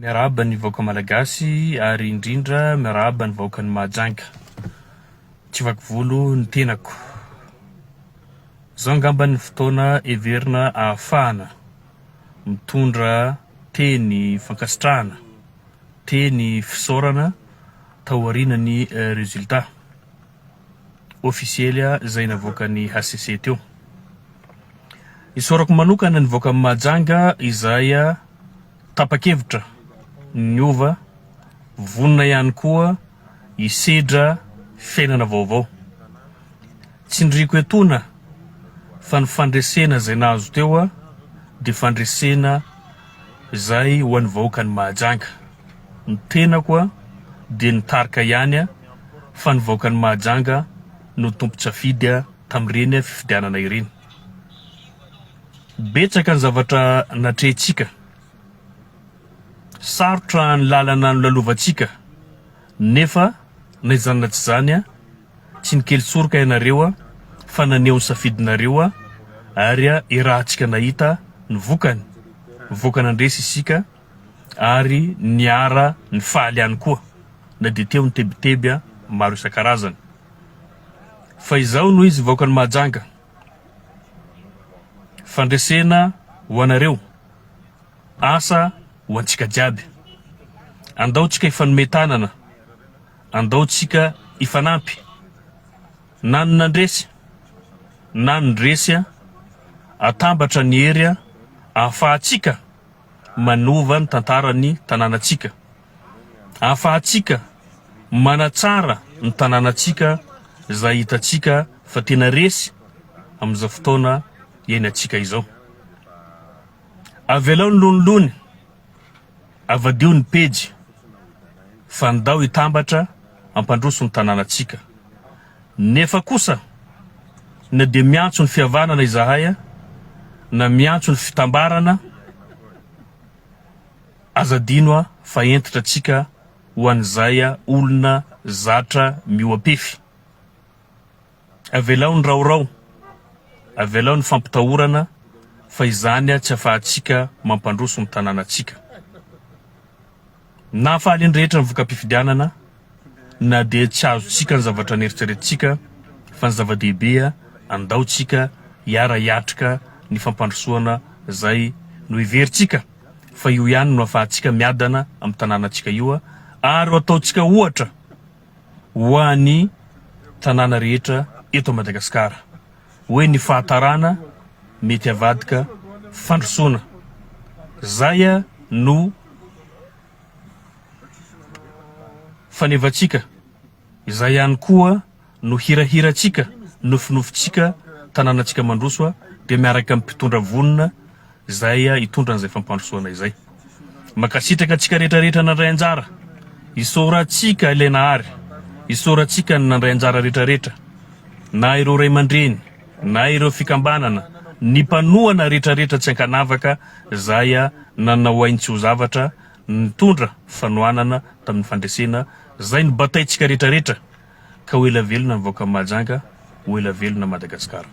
Miarahaba ny vahoaka Malagasy ary indrindra miarahaba ny vahoakan'i Mahajanga. Tsy vaky volo ny tenako. Izao angamba ny fotoana heverina ahafahana mitondra teny fankasitrahana, teny fisaorana taorian'ny résultat ofisiely izay navoakan'ny hcc teo. Isaorako manokana ny vahoakan'i Mahajanga izay tapa-kevitra niova, vonona ihany koa hisedra fiainana vaovao. Tsindriako etoana fa ny fandresena izay nahazo teo dia fandresena izay ho an'ny vahoakan'i Mahajanga. Ny tenako dia nitarika ihany fa ny vahoakan'i Mahajanga no tompon-tsafidy tamin'ireny fifidianana ireny. Betsaka ny zavatra natrehintsika. Sarotra ny lalana nolalovantsika nefa na izany na tsy izany tsy nikely soroka ianareo fa naneho ny safidinareo ary iarahantsika nahita ny vokany. Nivoaka nandresy isika ary niara nifaly ihany koa na dia teo ny tebiteby maro isan-karazany. Fa izao no izy vahoakan'i Mahajanga. Fandresena ho anareo, asa ho antsika jiaby. Andao tsika hifanome tanana, andao tsika hifanampy. Na ny nandresy na ny resy, atambatra ny hery ahafahantsika manova ny tantaran'ny tanànantsika, ahafahantsika manatsara ny tanànantsika izay hitantsika fa tena resy amin'izao fotoana iainantsika izao. Avelao ny lonilony, avadio ny pejy fa ndao hitambatra hampandroso ny tanànantsika. Nefa kosa na dia miantso ny fihavanana izahay na miantso ny fitambarana, aza adino fa hentitra tsika ho an'izay olona zatra mihoa-pefy. Avelao ny raorao, avelao ny fampitahorana fa izany tsy afahantsika mampandroso ny tanànantsika. Nahafaly ny rehetra ny voka-pifidianana na dia tsy azontsika ny zavatra neritreretintsika fa ny zava-dehibe andao tsika hiara-hiatrika ny fampandrosoana izay noheverintsika fa io ihany no afahantsika miadana amin'ny tanànantsika io ary ho ataontsika ohatra ho an'ny tanàna rehetra eto Madagasikara hoe ny fahatarana mety avadika fandrosoana. Zay no fanevantsika, izay ihany koa no hirahirantsika, nofinofintsika, tanànantsika mandroso dia miaraka amin'ny mpitondra vonona izay hitondra an'izay fampandrosoana izay. Mankasitraka antsika rehetra rehetra nandray anjara. Isaorantsika ilay Nahary. Isaorantsika ny nandray anjara rehetra rehetra. Na ireo ray aman-dreny, na ireo fikambanana, ny mpanohana rehetra rehetra tsy ankanavaka izay nanao ainy tsy ho zavatra nitondra fanohanana tamin'ny fandresena izay nobataintsika rehetra rehetra ka ho ela velona ny vahoakan'i Mahajanga, ho ela velona Madagasikara.